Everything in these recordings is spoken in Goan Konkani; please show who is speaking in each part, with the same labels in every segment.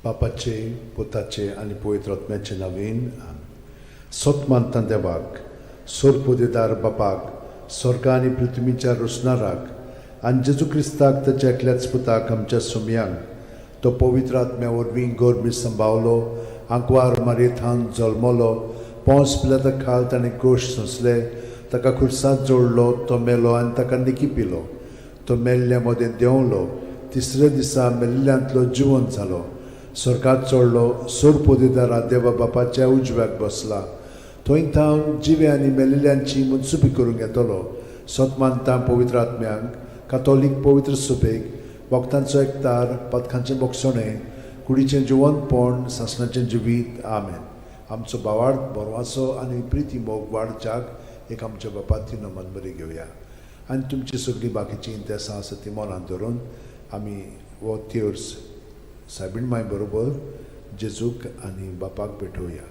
Speaker 1: बापाचे, पुताचे आनी पवित्र आत्म्याचे नांवान आमेन. सत मानता देवाक, सोरपोदेदार बापाक, स्वर्गा आनी पृथ्वीच्या रोसणाराक, आनी जेजू क्रिस्ताक, ताच्या एकल्याच पुताक, आमच्या सोमयांक, तो पवित्र आत्म्या वरवीं गर्भी संभावलो, आंकवार मारयेथावन जल्मलो, पोंस पिलाता खाल ताणें कश्ट सोंसले, ताका खुर्सात जोडलो, तो मेलो आनी ताका निकिपिलो, तो मेल्ल्या मदें देंवलो, तिसऱ्या दिसा मेल्ल्यांतलो जिवंत जालो, स्वर्गात चडलो, सोरपोदेदारा देवा बापाच्या उजव्याक बसला, थंय थावन जिवे आनी मेल्ल्यांची मनसुबी करूंक येतलो. सत मानता पवित्र आत्म्यांक, कातोलीक पवित्र सभेक, भक्तांचो एकतार, पातकांचें बोगसणें, कुडीचें जिवंतपण, सासणाचें जिवीत. आमेन. आमचो भावार्थ, बरवासो आनी प्रिती मोग वाडच्याक एक आमच्या बापाती नमन बरी घेवया आनी तुमची सगळीं बाकीचीं इंतेसां आसा ती मनांत धरून आमी हो तेर्स सायबीण माय बरोबर जेजूक आनी बापाक भेटोवया.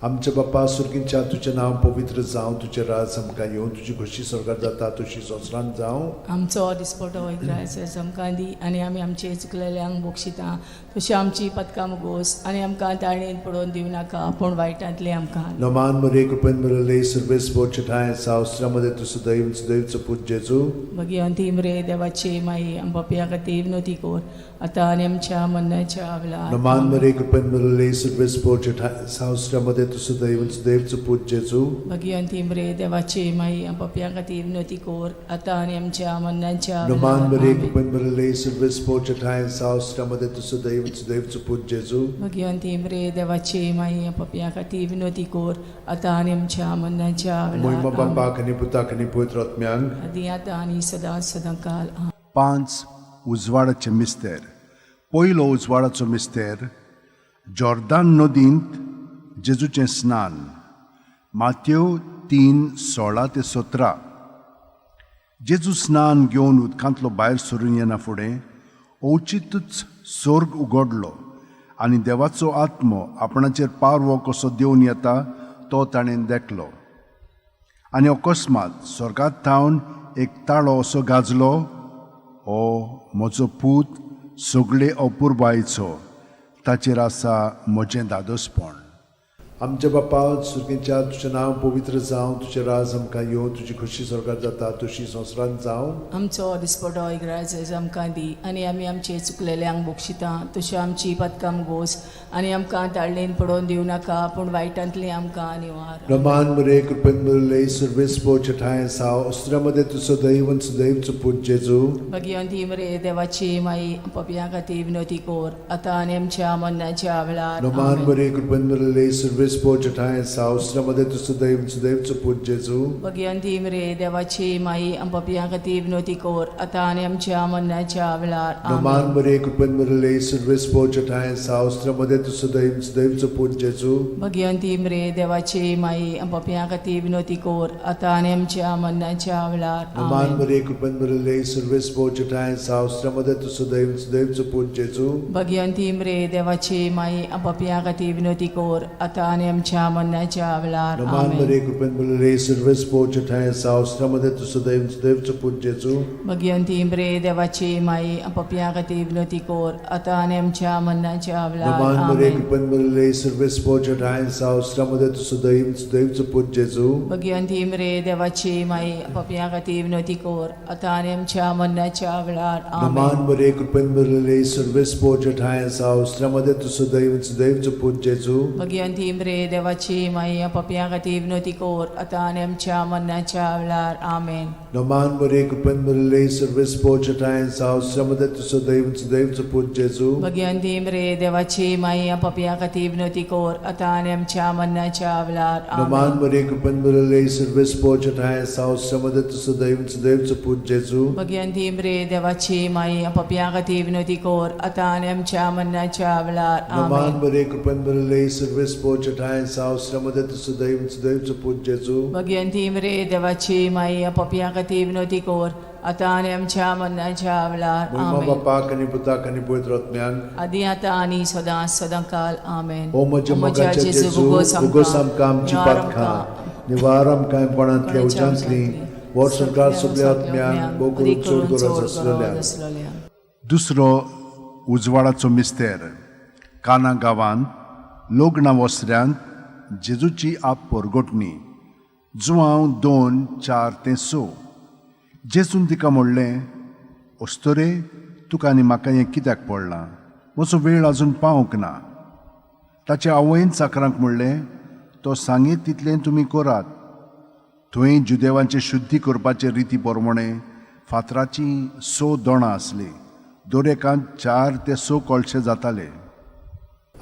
Speaker 1: आमच्या बापा सुर्गींच्या, तुजें नांव पवित्र जावं, तुजें राज आमकां येवं, तुजी खोशी स्वर्गार जाता तशी संवसारांत जावं.
Speaker 2: आमचो दिसपटो इग्रायस आमकां दी आनी आमी आमचे चुकलेल्यांक बक्षिता तशी आमची पदकां मुगोस आनी आमकां ताणेन पडोवन दिवं नाका, पूण वायटांतलें आमकां.
Speaker 1: नमान मरे, कृपेन भरले, सर्वेस्पर तुजे ठांय आसा, स्त्रियां तूं सुदैव, सुदैवचो पूत जेजू.
Speaker 2: भगिवंती मरे देवाची माई, आम पापयां खातीर विनवती कर, आतां आनी आमच्या मरणाच्या वेळार.
Speaker 1: नमान मरे, कृपेन भरले, सर्वेस्पर तुजे ठांय आसा, स्त्रियां तूं सुदैव, सुदैवचो पूत जेजू.
Speaker 2: भगिवंती मरे देवाची माई, आम पापयां खातीर विनवती कर, आतां आनी आमच्या मरणाच्या
Speaker 1: नमान
Speaker 2: वेळार.
Speaker 1: मरे,
Speaker 2: आमेन.
Speaker 1: कृपेन भरले, सर्वेस्पर तुजे ठांय आसा, स्त्रियां तूं सुदैव, सुदैवचो पूत जेजू.
Speaker 2: भगिवंती मरे देवाची माई, आम पापयां खातीर विनवती कर, आतां आनी आमच्या मरणाच्या
Speaker 1: मोहिमा
Speaker 2: वेळार. आमेन.
Speaker 1: बापाक आनी पुताक आनी पवित्र आत्म्यांक.
Speaker 2: आदी आतां आनी सदां सदां काल. आमेन.
Speaker 1: पांच उजवाडाचे मिस्तेर. पयलो उजवाडाचो मिस्तेर, जॉर्दान नदींत जेजूचें स्नान, मात्यो 3:16 ते 17. जेजू स्नान घेवन उदकांतलो भायर सरून येना फुडें अवचितूच स्वर्ग उगडलो आनी देवाचो आत्मो आपणाचेर पारवो कसो देवन येता तो ताणें देखलो. आनी अकस्मात स्वर्गात थावन एक ताळो असो गाजलो, "हो म्हजो पूत, सगळे अपुरबायेचो, ताचेर आसा म्हजें धादोसपण." आमच्या बापा सुर्गींच्या, तुजें नांव पवित्र जावं, तुजें राज आमकां येवं, तुजी खोशी स्वर्गार जाता तशी संवसारांत जावं.
Speaker 2: आमचो दिसपटो इग्राज आमकां दी आनी आमी आमचे चुकलेल्यांक बक्षिता तशी आमची पदकां गोस आनी आमकां ताळणेन पडोवन दिवं नाका, पूण वायटांतली आमकां निवार.
Speaker 1: नमान मरे, कृपेन भरले, सर्वेस्पर तुजे ठांय आसा, स्त्रियां मदें तूं सदैव, सुदैवचो पूत जेजू.
Speaker 2: भगिवंती मरे देवाची माई, पापयां खातीर विनवती कर, आतां आनी आमच्या मरणाच्या वेळार.
Speaker 1: नमान
Speaker 2: आमेन.
Speaker 1: मरे, कृपेन भरले, सर्वेस्पर तुजे ठांय आसा, स्त्रियां मदें तूं सदैव, सुदैवचो पूत जेजू.
Speaker 2: भगिवंती मरे देवाची माई, पापयां खातीर विनवती कर, आतां आनी आमच्या मरणाच्या वेळार.
Speaker 1: नमान
Speaker 2: आमेन.
Speaker 1: मरे, कृपेन भरले, सर्वेस्पर तुजे ठांय आसा, स्त्रियां मदें तूं सदैव, सुदैवचो पूत जेजू.
Speaker 2: भगिवंती मरे देवाची माई, पापयां खातीर विनवती कर, आतां आनी आमच्या मरणाच्या वेळार.
Speaker 1: नमान
Speaker 2: आमेन.
Speaker 1: मरे, कृपेन भरले, सर्वेस्पर तुजे ठांय आसा, स्त्रियां मदें तूं सदैव, सुदैवचो पूत जेजू.
Speaker 2: भगिवंती मरे देवाची माई, पापयां खातीर विनवती कर, आतां आनी आमच्या मरणाच्या वेळार.
Speaker 1: नमान
Speaker 2: आमेन.
Speaker 1: मरे, कृपेन भरले, सर्वेस्पर तुजे ठांय आसा, स्त्रियां मदें तूं सदैव, सुदैवचो पूत जेजू.
Speaker 2: भगिवंती मरे देवाची माई, पापयां खातीर विनवती कर, आतां आनी आमच्या मरणाच्या वेळार.
Speaker 1: नमान मरे,
Speaker 2: आमेन.
Speaker 1: कृपेन भरले, सर्वेस्पर तुजे ठांय आसा, स्त्रियां मदें तूं सदैव, सुदैवचो पूत जेजू.
Speaker 2: भगिवंती मरे देवाची माई, पापयां खातीर विनवती कर, आतां आनी आमच्या मरणाच्या वेळार.
Speaker 1: नमान
Speaker 2: आमेन.
Speaker 1: मरे, कृपेन भरले, सर्वेस्पर तुजे ठांय आसा, स्त्रियां मदें तूं सदैव, सुदैवचो पूत जेजू.
Speaker 2: भगिवंती मरे देवाची माई, पापयां खातीर विनवती कर, आतां आनी आमच्या मरणाच्या वेळार. आमेन.
Speaker 1: नमान मरे, कृपेन भरले, सर्वेस्पर तुजे ठांय आसा, स्त्रियां मदें तूं सदैव, सुदैवचो पूत जेजू.
Speaker 2: भगिवंती मरे देवाची माई, पापयां खातीर विनवती कर, आतां आनी आमच्या मरणाच्या वेळार.
Speaker 1: नमान
Speaker 2: आमेन.
Speaker 1: मरे, कृपेन भरले, सर्वेस्पर तुजे ठांय आसा, स्त्रियां मदें तूं सदैव, सुदैवचो पूत जेजू.
Speaker 2: भगिवंती मरे देवाची माई, पापयां खातीर विनवती कर, आतां आनी आमच्या मरणाच्या वेळार.
Speaker 1: नमान
Speaker 2: आमेन.
Speaker 1: मरे, कृपेन भरले, सर्वेस्पर तुजे ठांय आसा, स्त्रियां मदें तूं सदैव, सुदैवचो पूत जेजू.
Speaker 2: भगिवंती मरे देवाची माई, पापयां खातीर विनवती कर, आतां आनी आमच्या मरणाच्या वेळार.
Speaker 1: मोहिमा
Speaker 2: आमेन.
Speaker 1: बापाक आनी पुताक आनी पवित्र आत्म्याक.
Speaker 2: आदी आतां आनी सदां सदां काल. आमेन.
Speaker 1: ओ म्हज्या मोगाच्या जेजू, उगोस आमकां आमची पातकां, निवार आमकां कोणांतल्या उज्यांतली, व्हर स्वर्गार सगल्या आत्म्यांक, भोव करून चड गरज आसलेल्या. दुसरो उजवाडाचो मिस्तेर.
Speaker 3: काना गांवांत लग्ना वसऱ्यांत जेजूची आप परगटणी, जुवांव 2, 4 ते 6. जेजून तिका म्हणलें, अस्तुरे, तुका आनी म्हाका हें कित्याक पडलां? म्हजो वेळ अजून पावंक ना. ताचे आवयन चाकरांक म्हणलें, तो सांगीत तितलें तुमी करात. थंय जुदेवांचे शुद्धी करपाचे रिती प्रमाणे फातराचीं 6 दोणां आसलीं. दर एकांत 4 ते 6 कळशे जाताले.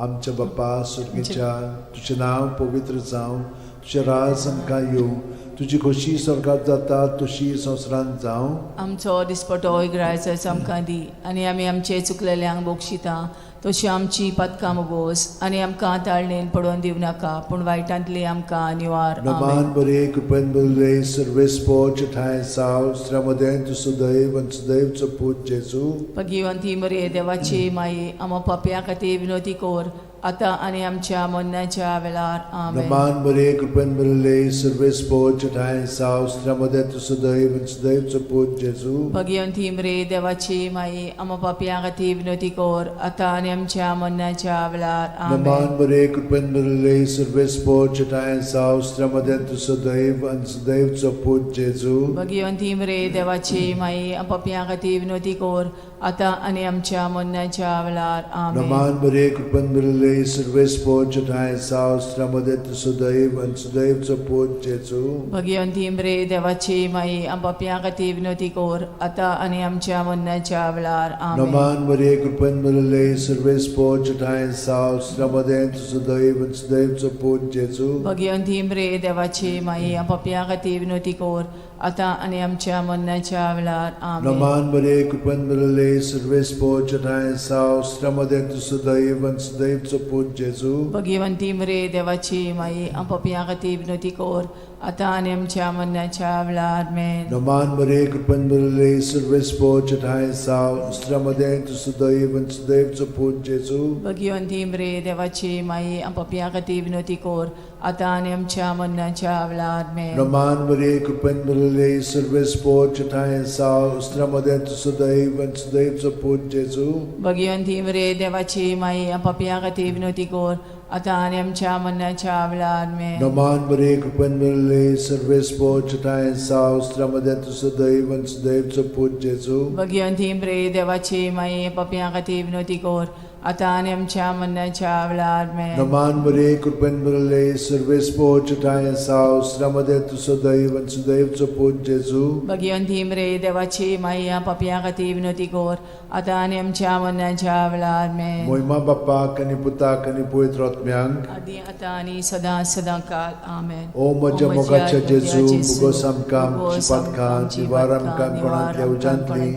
Speaker 1: आमच्या बाप्पा सुर्गीच्या, तुजें नांव पवित्र जावं, तुजें राज आमकां येवं, तुजी खोशी स्वर्गात जाता तशी संवसारांत जावं.
Speaker 2: आमचो दिसपटो इग्रायचो आमकां दी आनी आमी आमचे चुकलेल्यांक बक्षिता तशी आमची पातकां मोगोस आनी आमकां ताळणेन पडोवन दिवं नाका, पूण वायटांतली आमकां निवार. आमेन.
Speaker 1: नमान बरे, कृपेन बरले, सर्वेस्पोच ठांय साव, स्त्र्यामदें तूं सुदैव आनी सुदैवचो पूत जेजू.
Speaker 2: भगिवंती मरे, देवाची माई, आमा पापया खातीर विनोती कोर, आतां आनी आमच्या मरणाच्या वेळार. आमेन.
Speaker 1: नमान बरे, कृपेन बरले, सर्वेस्पोच ठांय साव, स्त्र्यामदें तूं सुदैव आनी सुदैवचो पूत जेजू.
Speaker 2: भगिवंती मरे, देवाची माई, आमा पापया खातीर विनोती कोर, आतां आनी आमच्या मरणाच्या वेळार. आमेन.
Speaker 1: नमान बरे, कृपेन बरले, सर्वेस्पोच ठांय साव, स्त्र्यामदें तूं सुदैव आनी सुदैवचो पूत जेजू.
Speaker 2: भगिवंती मरे, देवाची माई, पापया खातीर विनोती कोर, आतां आनी आमच्या मरणाच्या वेळार. आमेन.
Speaker 1: नमान बरे, कृपेन बरले, सर्वेस्पोच ठांय साव, स्त्र्यामदें तूं सुदैव आनी सुदैवचो पूत जेजू.
Speaker 2: भगिवंती मरे, देवाची माई, पापया खातीर विनोती कोर, आतां आनी आमच्या मरणाच्या वेळार. आमेन.
Speaker 1: नमान मरिये, कृपेन भरिल्ले, सर्वेस्पोच ठांय साव, स्त्र्यामदें तूं सुदैव आनी सुदैवचो पूत जेजू.
Speaker 2: भगिवंती मरे, देवाची माई, पापया खातीर विनोती कोर, आतां आनी आमच्या मरणाच्या वेळार. आमेन.
Speaker 1: नमान मरिये, कृपेन भरिल्ले, सर्वेस्पोच ठांय साव, स्त्र्यामदें तूं सुदैव आनी सुदैवचो पूत जेजू.
Speaker 2: भगिवंती मरे, देवाची माई, पापया खातीर विनोती कोर, आतां आनी आमच्या मरणाच्या वेळार. आमेन.
Speaker 1: नमान मरिये, कृपेन भरिल्ले, सर्वेस्पोच ठांय साव, स्त्र्यामदें तूं सुदैव आनी सुदैवचो पूत जेजू.
Speaker 2: भगिवंती मरे, देवाची माई, पापया खातीर विनोती कोर, आतां आनी आमच्या मरणाच्या वेळार. आमेन.
Speaker 1: नमान मरिये, कृपेन भरिल्ले, सर्वेस्पोच ठांय साव, स्त्र्यामदें तूं सुदैव आनी सुदैवचो पूत जेजू.
Speaker 2: भगिवंती मरे, देवाची माई, पापया खातीर विनोती कोर, आतां आनी आमच्या मरणाच्या वेळार. आमेन.
Speaker 1: नमान मरिये, कृपेन भरिल्ले, सर्वेस्पोच ठांय साव, स्त्र्यामदें तूं सुदैव आनी सुदैवचो पूत जेजू.
Speaker 2: भगिवंती मरे, देवाची माई, पापया खातीर विनोती कोर, आतां आनी आमच्या मरणाच्या वेळार. आमेन.
Speaker 1: नमान मरिये, कृपेन भरिल्ले, सर्वेस्पोच ठांय साव, स्त्र्यामदें तूं सुदैव आनी सुदैवचो पूत जेजू.
Speaker 2: भगिवंती मरे, देवाची माई, पापया खातीर विनोती कोर, आतां आनी आमच्या मरणाच्या वेळार. आमेन.
Speaker 1: मोहिमा बाप्पाक आनी पुताक आनी पवित्र आत्म्यांक,
Speaker 2: आदी आतां आनी सदां सदां काल. आमेन.
Speaker 1: ओ म्हज्या मोगाच्या जेजू, मुगोस आमकां आमची पातकां, निवार आमकां कोणांतल्या उज्यांतली,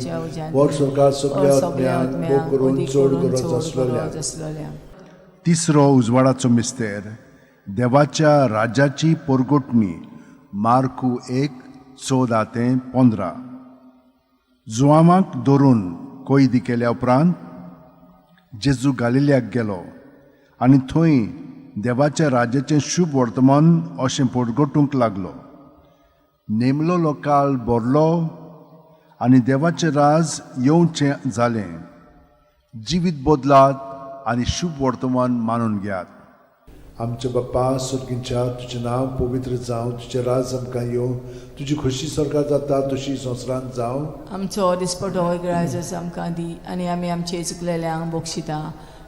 Speaker 1: वर सरकार सगल्या आत्म्यांक भोग करून चड गरज आसलेल्या.
Speaker 2: आसलेल्या.
Speaker 3: तिसरो उजवाडाचो मिस्तेर, देवाच्या राज्याची परगटणी, मार्कू 1, 14 ते 15. जुवांवाक धरून कैदी केल्या उपरांत जेजू गालिल्याक गेलो आनी थंय देवाच्या राज्याचें शुभ वर्तमान अशें परगटूंक लागलो. नेमलोलो काळ भरलो आनी देवाचें राज येवचें जालें. जिवीत बदलात आनी शुभ वर्तमान मानून घेयात.
Speaker 1: आमच्या बाप्पा सुर्गींच्या, तुजें नांव पवित्र जावं, तुजें राज आमकां येवं, तुजी खोशी स्वर्गात जाता तशी संवसारांत जावं.
Speaker 2: आमचो दिसपटो इगराजच आमकां दी आनी आमी आमचे चुकलेल्यांक बक्षिता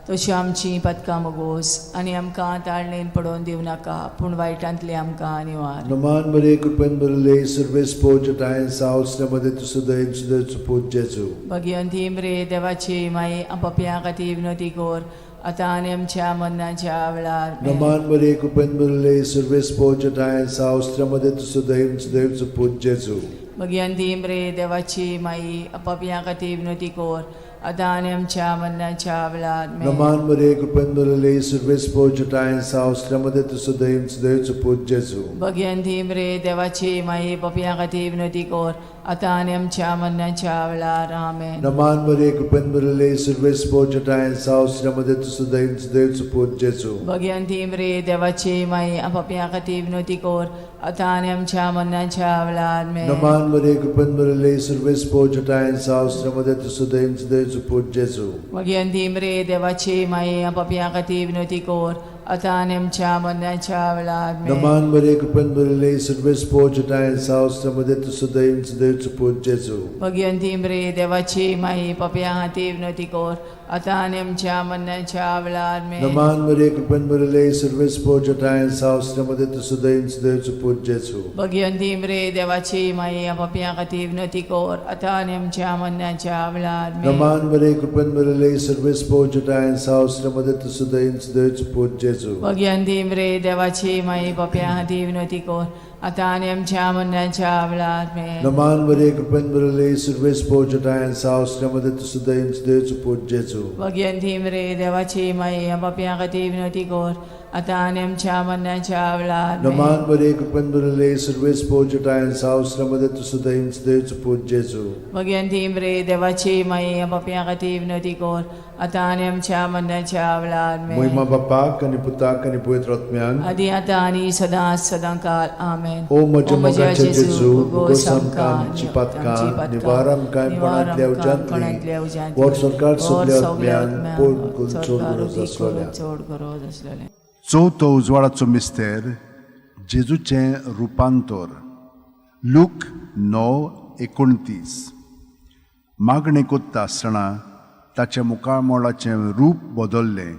Speaker 2: तशी आमची पदकां मोगोस आनी आमकां ताळणेन पडोवन दिवं नाका, पूण वायटांतली आमकां निवार.
Speaker 1: नमान मरिये, कृपेन भरिल्ले, सर्वेस्पोच ठांय साव, स्त्र्यामदें तूं सुदैव सुदैवचो पूत जेजू.
Speaker 2: भगिवंती मरे, देवाची माई, पापयां खातीर विनोती कोर, आतां आनी आमच्या मरणाच्या वेळार. आमेन.
Speaker 1: नमान मरिये, कृपेन भरिल्ले, सर्वेस्पोच ठांय साव, स्त्र्यामदें तूं सुदैव सुदैवचो पूत जेजू.
Speaker 2: भगिवंती मरे, देवाची माई, पापयां खातीर विनोती कोर, आतां आनी आमच्या मरणाच्या वेळार. आमेन.
Speaker 1: नमान मरिये, कृपेन भरिल्ले, सर्वेस्पोच ठांय साव, स्त्र्यामदें तूं सुदैव सुदैवचो पूत जेजू.
Speaker 2: भगिवंती मरे, देवाची माई, पापयां खातीर विनोती कोर, आतां आनी आमच्या मरणाच्या वेळार. आमेन.
Speaker 1: नमान मरिये, कृपेन भरिल्ले, सुर्वेस पोचटाय साव श्रीमध्ये तुजो दैव देवचो पूत जेजू.
Speaker 2: भग्यांती मरे देवाची माई, पापया खातीर विनवती कर, आतां आनी आमच्या मरणाच्या वेळार. आमेन.
Speaker 1: नमान मरिये, कृपेन भरिल्ले, सुर्वेस पोचटाय साव श्रीमध्ये तुजो दैव देवचो पूत जेजू.
Speaker 2: भग्यांती मरे देवाची माई, पापया खातीर विनवती कर, आतां आनी आमच्या मरणाच्या वेळार. आमेन.
Speaker 1: नमान मरिये, कृपेन भरिल्ले, सुर्वेस पोचटाय साव श्रीमध्ये तुजो दैव देवचो पूत जेजू.
Speaker 2: भग्यांती मरे देवाची माई, पापया खातीर विनवती कर, आतां आनी आमच्या मरणाच्या वेळार. आमेन.
Speaker 1: नमान मरिये, कृपेन भरिल्ले, सुर्वेस पोचटाय साव श्रीमध्ये तुजो दैव देवचो पूत जेजू.
Speaker 2: भग्यांती मरे देवाची माई, पापया खातीर विनवती कर, आतां आनी आमच्या मरणाच्या वेळार. आमेन.
Speaker 1: नमान मरिये, कृपेन भरिल्ले, सुर्वेस पोचटाय साव श्रीमध्ये तुजो दैव देवचो पूत जेजू.
Speaker 2: भग्यांती मरे देवाची माई, पापया खातीर विनवती कर, आतां आनी आमच्या मरणाच्या वेळार. आमेन.
Speaker 1: नमान मरिये, कृपेन भरिल्ले, सुर्वेस पोचटाय साव श्रीमध्ये तुजो दैव देवचो पूत जेजू.
Speaker 2: भग्यांती मरे देवाची माई, पापया खातीर विनवती कर, आतां आनी आमच्या मरणाच्या वेळार. आमेन.
Speaker 1: नमान मरिये, कृपेन भरिल्ले, सुर्वेस पोचटाय साव श्रीमध्ये तुजो दैव देवचो पूत जेजू.
Speaker 2: भग्यांती मरे देवाची माई, पापया खातीर विनवती कर, आतां आनी आमच्या मरणाच्या वेळार. आमेन.
Speaker 1: महिमा बापाक आनी पुताक आनी पवित्र आत्म्याक.
Speaker 2: आदी आतां आनी सदां सदां काल. आमेन.
Speaker 1: ओ म्हज्या मोगाचे जेजू, उगोस आमकां आमची पातकां, निवार आमकां कोणांतल्या उज्यांतली, वर सरकार सगल्या आत्म्यान पोट करून चड गरज आसलेल्या.
Speaker 2: चड गरज आसलेलें.
Speaker 3: चवथो उजवाडाचो मिस्तेर, जेजूचें रुपांतर, लूक 9:29. मागणें कोत्ता आसतना ताच्या मुखामळाचें रूप बदल्लें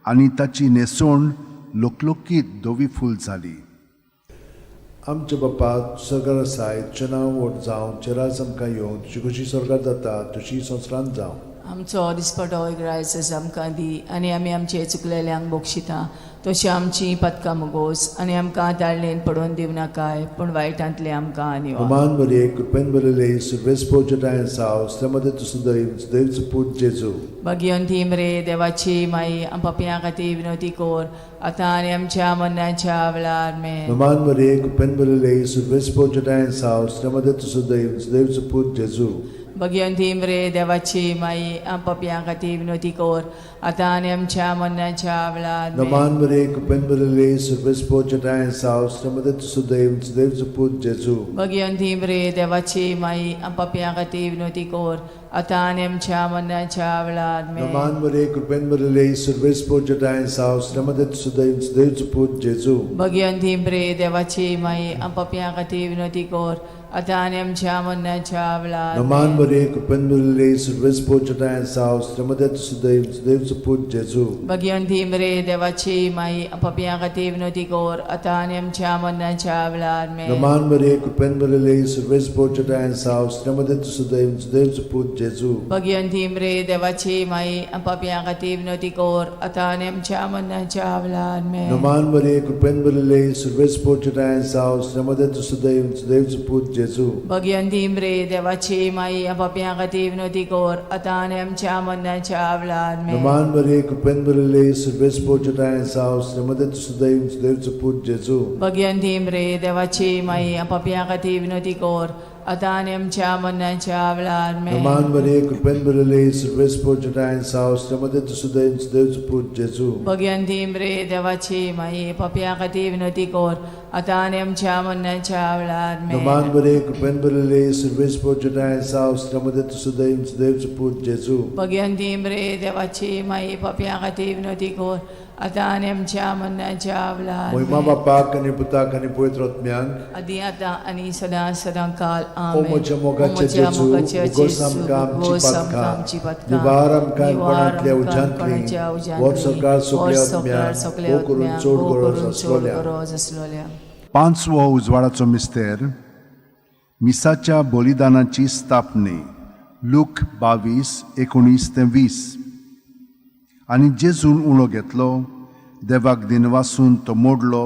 Speaker 3: आनी ताची न्हेसवण लकलकीत धवी फूल जाली.
Speaker 1: आमच्या बापा, सरकार आसाय, तुजें नांव व्हड जावं, तुजें राज आमकां येवं, तुजी कशी सरकार जाता तुजी संवसारांत जावं.
Speaker 2: आमचो दिसपटो ग्रायस आमकां दी आनी आमी आमचे चुकलेल्यांक बक्षिता तशी आमची पदकां मुगोस आनी आमकां ताळणेन पडोवन दिवं नाकाय, पूण वायटांतलें आमकां निवार.
Speaker 1: अमान मरिये, कृपेन भरिल्ले, सुर्वेस पोचटाय साव श्रीमध्ये तुजो दैव देवचो पूत जेजू.
Speaker 2: भगियंती मरे देवाची माई, पापयां खातीर विनवती कर, आतां आनी आमच्या मरणाच्या वेळार. आमेन.
Speaker 1: नमान मरिये, कृपेन भरिल्ले, सुर्वेस पोचटाय साव श्रीमध्ये तुजो दैव देवचो पूत जेजू.
Speaker 2: भगियंती मरे देवाची माई, पापयां खातीर विनवती कर, आतां आनी आमच्या मरणाच्या वेळार. आमेन.
Speaker 1: नमान मरिये, कृपेन भरिल्ले, सुर्वेस पोचटाय साव श्रीमध्ये तुजो दैव देवचो पूत जेजू.
Speaker 2: भगियंती मरे देवाची माई, पापयां खातीर विनवती कर, आतां आनी आमच्या मरणाच्या वेळार. आमेन.
Speaker 1: नमान मरिये, कृपेन भरिल्ले, सुर्वेस पोचटाय साव श्रीमध्ये तुजो दैव देवचो पूत जेजू.
Speaker 2: भगियंती मरे देवाची माई, पापयां खातीर विनवती कर, आतां आनी आमच्या मरणाच्या वेळार.
Speaker 1: नमान
Speaker 2: आमेन.
Speaker 1: मरिये, कृपेन भरिल्ले, सुर्वेस पोचटाय साव श्रीमध्ये तुजो दैव देवचो पूत जेजू.
Speaker 2: भगियंती मरे देवाची माई, पापयां खातीर विनवती कर, आतां आनी आमच्या मरणाच्या वेळार. आमेन.
Speaker 1: नमान मरिये, कृपेन भरिल्ले, सुर्वेस पोचटाय साव श्रीमध्ये तुजो दैव देवचो पूत जेजू.
Speaker 2: भगियंती मरे देवाची माई, पापयां खातीर विनवती कर, आतां आनी आमच्या मरणाच्या वेळार. आमेन.
Speaker 1: नमान मरिये, कृपेन भरिल्ले, सुर्वेस पोचटाय साव श्रीमध्ये तुजो दैव देवचो पूत जेजू.
Speaker 2: भगियंती मरे देवाची माई, पापयां खातीर विनवती कर, आतां आनी आमच्या मरणाच्या वेळार. आमेन.
Speaker 1: नमान मरिये, कृपेन भरिल्ले, सुर्वेस पोचटाय साव श्रीमध्ये तुजो दैव देवचो पूत जेजू.
Speaker 2: भगियंती मरे देवाची माई, पापयां खातीर विनवती कर, आतां आनी आमच्या मरणाच्या वेळार. आमेन.
Speaker 1: नमान मरिये, कृपेन भरिल्ले, सुर्वेस पोचटाय साव श्रीमध्ये तुजो दैव देवचो पूत जेजू.
Speaker 2: भगियंती मरे देवाची माई, पापयां खातीर विनवती कर, आतां आनी आमच्या मरणाच्या वेळार. आमेन.
Speaker 1: नमान मरिये, कृपेन भरिल्ले, सुर्वेस पोचटाय साव श्रीमध्ये तुजो दैव देवचो पूत जेजू.
Speaker 2: भगियंती मरे देवाची माई, पापयां खातीर विनवती कर, आतां आनी आमच्या मरणाच्या वेळार.
Speaker 1: महिमा
Speaker 2: आमेन.
Speaker 1: बापाक आनी पुताक आनी पवित्र आत्म्याक.
Speaker 2: आदी आतां आनी सदां सदां काल.
Speaker 1: ओ
Speaker 2: आमेन.
Speaker 1: म्हज्या मोगाचे
Speaker 2: ओ म्हज्या
Speaker 1: जेजू,
Speaker 2: मोगाचे
Speaker 1: उगोस
Speaker 2: जेजू,
Speaker 1: आमकां आमची
Speaker 2: उगोस आमकां
Speaker 1: पातकां,
Speaker 2: आमची पातकां,
Speaker 1: निवार आमकां
Speaker 2: निवार
Speaker 1: कोणांतल्या
Speaker 2: आमकां
Speaker 1: उज्यांतली,
Speaker 2: कोणाच्या उज्यांतली,
Speaker 1: वर सरकार सगल्या
Speaker 2: वर सरकार
Speaker 1: आत्म्याक,
Speaker 2: सगल्या
Speaker 1: भोव करून
Speaker 2: आत्म्याक,
Speaker 1: चड
Speaker 2: भोव
Speaker 1: गरज
Speaker 2: करून चड
Speaker 1: आसलोल्या.
Speaker 2: गरज आसलोल्या.
Speaker 3: पांचवो उजवाडाचो मिस्तेर, मिसाच्या बलिदानाची स्थापने, लूक 22:19 ते 20. आनी जेजून उणो घेतलो, देवाक दिनवासून तो मोडलो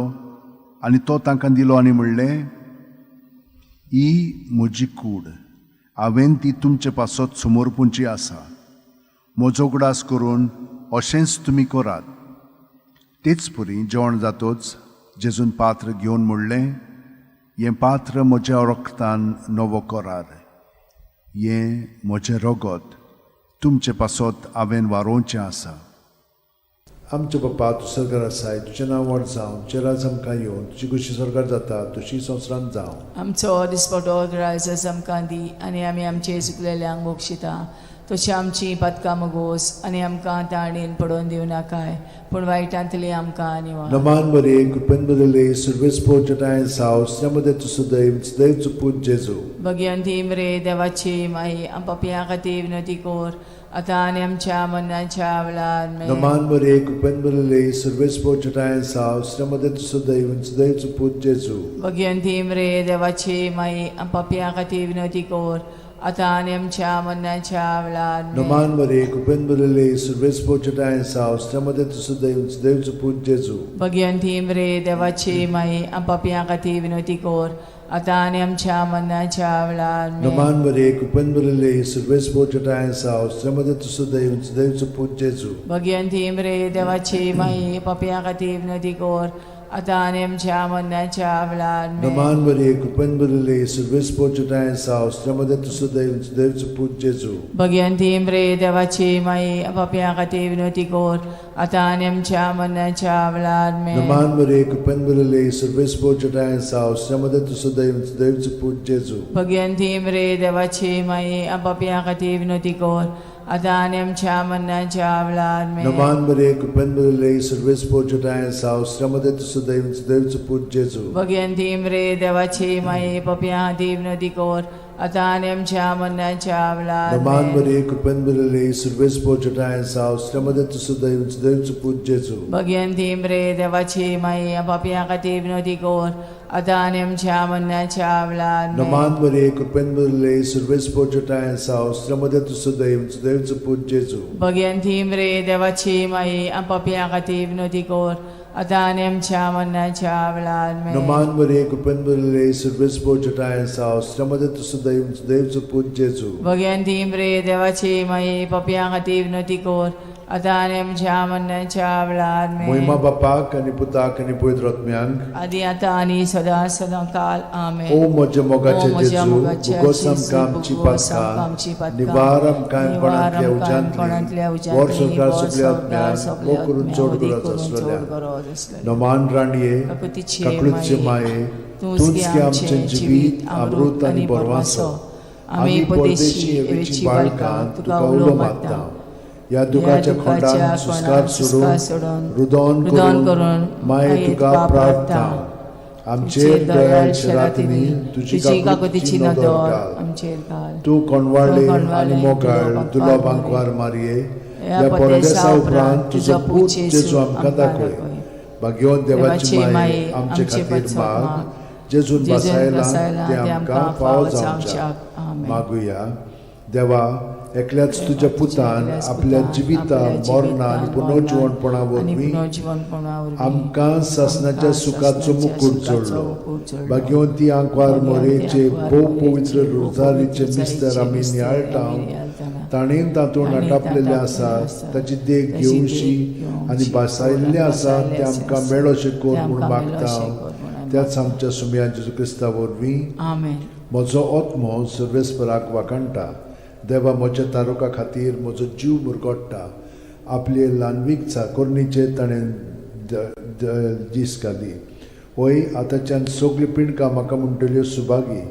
Speaker 3: आनी तो तांकां दिलो आनी म्हणलें, ही म्हजी कूड, हांवें ती तुमचे पासत समर्पूंची आसा. म्हजो उगडास करून अशेंच तुमी करात. तेच परी जेवण जातोच जेजून पात्र घेवन म्हणलें, हें पात्र म्हज्या रक्तान नवो करार. हें म्हजें रगत तुमचे पासत हांवें वारोवचें आसा.
Speaker 1: आमचे बापा, तूं सरकार आसाय, तुजें नांव व्हड जावं, तुजें राज आमकां येवन, तुजी खुशी सरकार जाता तशी संवसारांत जावं.
Speaker 2: आमचो दिसपटो ग्रायस आमकां दी आनी आमी आमचे चुकलेल्यांक बक्षिता तशी आमची पातकां मगोस आनी आमकां ताणेन पडोवन दिवं नाकाय पूण वायटांतली आमकां निवार.
Speaker 1: नमान बरे कृपेन बदले सुरवेस पोचटाय साव मध्ये तूं सदैव सदैव चुपूत जेजू.
Speaker 2: भगयंती मरे देवाची माई, आम पापयां खातीर विनवती कोर आतां आनी आमच्या मरणाच्या वेळार. आमेन.
Speaker 1: नमान बरे कृपेन बदले सुरवेस पोचटाय साव मध्ये तूं सदैव सदैव चुपूत जेजू.
Speaker 2: भगयंती मरे देवाची माई, आम पापयां खातीर विनवती कोर आतां आनी आमच्या मरणाच्या वेळार. आमेन.
Speaker 1: नमान बरे कृपेन बदले सुरवेस पोचटाय साव मध्ये तूं सदैव सदैव चुपूत जेजू.
Speaker 2: भगयंती मरे देवाची माई, आम पापयां खातीर विनवती कोर आतां आनी आमच्या मरणाच्या वेळार. आमेन.
Speaker 1: नमान बरे कृपेन बदले सुरवेस पोचटाय साव मध्ये तूं सदैव सदैव चुपूत जेजू.
Speaker 2: भगयंती मरे देवाची माई, पापयां खातीर विनवती कोर आतां आनी आमच्या मरणाच्या वेळार. आमेन.
Speaker 1: नमान बरे कृपेन बदले सुरवेस पोचटाय साव मध्ये तूं सदैव सदैव चुपूत जेजू.
Speaker 2: भगयंती मरे देवाची माई, पापयां खातीर विनवती कोर आतां आनी आमच्या मरणाच्या वेळार. आमेन.
Speaker 1: नमान बरे कृपेन बदले सुरवेस पोचटाय साव मध्ये तूं सदैव सदैव चुपूत जेजू.
Speaker 2: भगयंती मरे देवाची माई, पापयां खातीर विनवती कोर आतां आनी आमच्या मरणाच्या वेळार. आमेन.
Speaker 1: नमान बरे कृपेन बदले सुरवेस पोचटाय साव मध्ये तूं सदैव सदैव चुपूत जेजू.
Speaker 2: भगयंती मरे देवाची माई, पापयां खातीर विनवती कोर आतां आनी आमच्या मरणाच्या वेळार.
Speaker 1: नमान
Speaker 2: आमेन.
Speaker 1: बरे कृपेन बदले सुरवेस पोचटाय साव मध्ये तूं सदैव सदैव चुपूत जेजू.
Speaker 2: भगयंती मरे देवाची माई, पापयां खातीर विनवती कोर आतां आनी आमच्या मरणाच्या वेळार. आमेन.
Speaker 1: नमान बरे कृपेन बदले सुरवेस पोचटाय साव मध्ये तूं सदैव सदैव चुपूत जेजू.
Speaker 2: भगयंती मरे देवाची माई, पापयां खातीर विनवती कोर आतां आनी आमच्या मरणाच्या वेळार. आमेन.
Speaker 1: नमान बरे कृपेन बदले सुरवेस पोचटाय साव मध्ये तूं सदैव सदैव चुपूत जेजू.
Speaker 2: भगयंती मरे देवाची माई, पापयां खातीर विनवती कोर आतां आनी आमच्या मरणाच्या वेळार. आमेन.
Speaker 1: मोहिमा बापाक आनी पुताक आनी पवित्र आत्म्यांक,
Speaker 2: आदी आतां आनी सदां सदां काल. आमेन.
Speaker 1: ओ म्हज्या मोगाचे
Speaker 2: ओ म्हज्या
Speaker 1: जेजू,
Speaker 2: मोगाचे
Speaker 1: भुगोस
Speaker 2: जेजू,
Speaker 1: आमकां आमची
Speaker 2: भुगोस आमकां आमची
Speaker 1: पातकां,
Speaker 2: पातकां,
Speaker 1: निवार आमकां
Speaker 2: निवार
Speaker 1: कोणांतल्या
Speaker 2: आमकां कोणांतल्या
Speaker 1: उज्यांतली,
Speaker 2: उज्यांतली,
Speaker 1: वर सरकार
Speaker 2: वर
Speaker 1: सगल्या
Speaker 2: सरकार
Speaker 1: आत्म्यांक,
Speaker 2: सगल्या
Speaker 1: वो करून
Speaker 2: आत्म्यांक,
Speaker 1: चड
Speaker 2: वदी
Speaker 1: गरज
Speaker 2: करून चड
Speaker 1: आसलेल्या.
Speaker 2: गरज आसलेल्या.
Speaker 1: नमान राणये,
Speaker 2: काकुतीचे
Speaker 1: काकळूतचे
Speaker 2: माये,
Speaker 1: माये,
Speaker 2: तूंच
Speaker 1: तूंच
Speaker 2: गे
Speaker 1: गे
Speaker 2: आमचें
Speaker 1: आमचें
Speaker 2: जिवीत, अमृत आनी बरवासो. आमी परदेशी एवेची बाळकां तुका उलो मारता.
Speaker 1: ह्या दुखाच्या खोंडान सुस्कार सोडून, रुदोन
Speaker 2: रुदोन
Speaker 1: करून
Speaker 2: करून
Speaker 1: माये तुका प्रार्थना. आमचेर दयाळ शेरातिनी तुजी
Speaker 2: तुजी
Speaker 1: काकुतीची
Speaker 2: काकुतीची
Speaker 1: नदर
Speaker 2: नदर
Speaker 1: घाल.
Speaker 2: आमचेर घाल.
Speaker 1: तूं कोणवाळे
Speaker 2: तूं
Speaker 1: आनी
Speaker 2: कोणवाळे,
Speaker 1: मोगाळ
Speaker 2: तुलो
Speaker 1: तुलो
Speaker 2: बांकवार
Speaker 1: बांकवार मारये,
Speaker 2: ह्या
Speaker 1: ह्या
Speaker 2: परदेसा
Speaker 1: परदेसा उपरांत तुजो पूत जेजू आमकां
Speaker 2: आमकां
Speaker 1: दाखय.
Speaker 2: दाखय.
Speaker 1: भाग्यवंत देवाची माये, आमचे
Speaker 2: आमचे
Speaker 1: खातीर
Speaker 2: पासत
Speaker 1: माग,
Speaker 2: माग,
Speaker 1: जेजून
Speaker 2: जेजून
Speaker 1: बसायला
Speaker 2: बसायला
Speaker 1: ते
Speaker 2: ते
Speaker 1: आमकां
Speaker 2: आमकां
Speaker 1: फावो
Speaker 2: फावो
Speaker 1: जावच्याक.
Speaker 2: जावच्याक. आमेन.
Speaker 1: मागुया. देवा, एकल्याच तुज्या पुतान
Speaker 2: एकल्याच
Speaker 1: आपल्या
Speaker 2: पुतान
Speaker 1: जिविता
Speaker 2: आपल्या
Speaker 1: मरणा आनी
Speaker 2: जिवितान,
Speaker 1: पुनर्जिवणपणा
Speaker 2: मरणान आनी
Speaker 1: वरवीं
Speaker 2: पुनर्जिवणपणा वरवीं
Speaker 1: आमकां सासणाच्या
Speaker 2: आमकां
Speaker 1: सुखाचो
Speaker 2: सासणाच्या
Speaker 1: मुकूट
Speaker 2: सुखाचो
Speaker 1: जोडलो.
Speaker 2: मुकूट जोडलो.
Speaker 1: भाग्यवंती आंकवार
Speaker 2: भाग्यवंती
Speaker 1: मोरेचे
Speaker 2: आंकवार
Speaker 1: भोव
Speaker 2: मोरेचे
Speaker 1: पवित्र
Speaker 2: भोव
Speaker 1: रोजारीचे
Speaker 2: पवित्र
Speaker 1: मिस्तर आमी
Speaker 2: रोजारीचे
Speaker 1: नियाळटा,
Speaker 2: मिस्तर आमी नियाळटाना,
Speaker 1: ताणें तातूंत
Speaker 2: ताणें
Speaker 1: आटापलेलें
Speaker 2: तातूंत
Speaker 1: आसा
Speaker 2: आसा,
Speaker 1: ताची देख
Speaker 2: ताची देख
Speaker 1: घेवशी
Speaker 2: घेवशी
Speaker 1: आनी भासायल्लें आसा
Speaker 2: भासायल्लें
Speaker 1: तें
Speaker 2: आसा,
Speaker 1: आमकां मेळोशें कर
Speaker 2: तें
Speaker 1: म्हूण
Speaker 2: आमकां
Speaker 1: मागता
Speaker 2: मेळोशें कर म्हूण आमी
Speaker 1: त्याच आमच्या सुमया जेजू क्रिस्ता वरवीं.
Speaker 2: आमेन.
Speaker 1: म्हजो आत्मो सर्वेस्पराक वाखाणटा, देवा म्हज्या तारुका खातीर म्हजो जीव मुरगोट्टा. आपले ल्हानवीक चाकोरणीचेर ताणें दीस घाली. वय, आतांच्यान सगळीं पिंडकां म्हाका म्हणटल्यो सुभागी.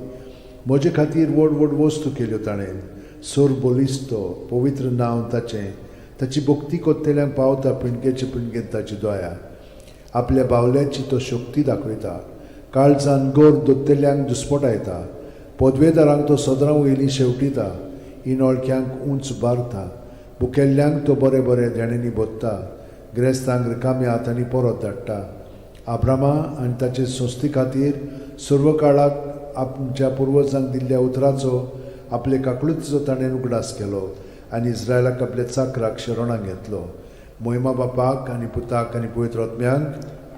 Speaker 1: म्हजे खातीर व्हड व्हड वस्तू केल्यो ताणें. सोर बलिस्तो पवित्र नांव ताचें. ताची भक्ती कोत्तेल्यांक पावता पिंडकेचे पिंडकेन ताची दया. आपल्या बावल्याची तो शक्ती दाखयता, काळजान गोर दोत्तेल्यांक दुस्पटायता. पदवेदारांक तो सदरां वयली शेवटिता, इनोळख्यांक उंच बारता. भुकेल्ल्यांक तो बरें बरें देण्यांनी भोत्ता, गिरेस्तांक रिकाम्या हातांनी परत धाडटा. आब्रामा आनी ताचे संस्थे खातीर सर्व काळाक आमच्या पुर्वजांक दिल्ल्या उतराचो आपले काकळुतीचो ताणें उगडास केलो आनी इस्रायलाक आपल्या चाकराक शरणाक घेतलो. मोहिमा बापाक आनी पुताक आनी पवित्र आत्म्यांक,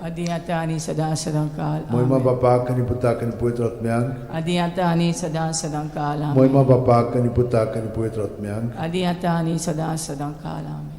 Speaker 2: आदी आतां आनी सदां सदां काल.
Speaker 1: मोहिमा
Speaker 2: आमेन.
Speaker 1: बापाक आनी पुताक आनी पवित्र आत्म्यांक,
Speaker 2: आदी आतां आनी सदां सदां काल. आमेन.
Speaker 1: मोहिमा बापाक आनी पुताक आनी पवित्र आत्म्यांक.
Speaker 2: आदी आतां आनी सदां सदां काल. आमेन.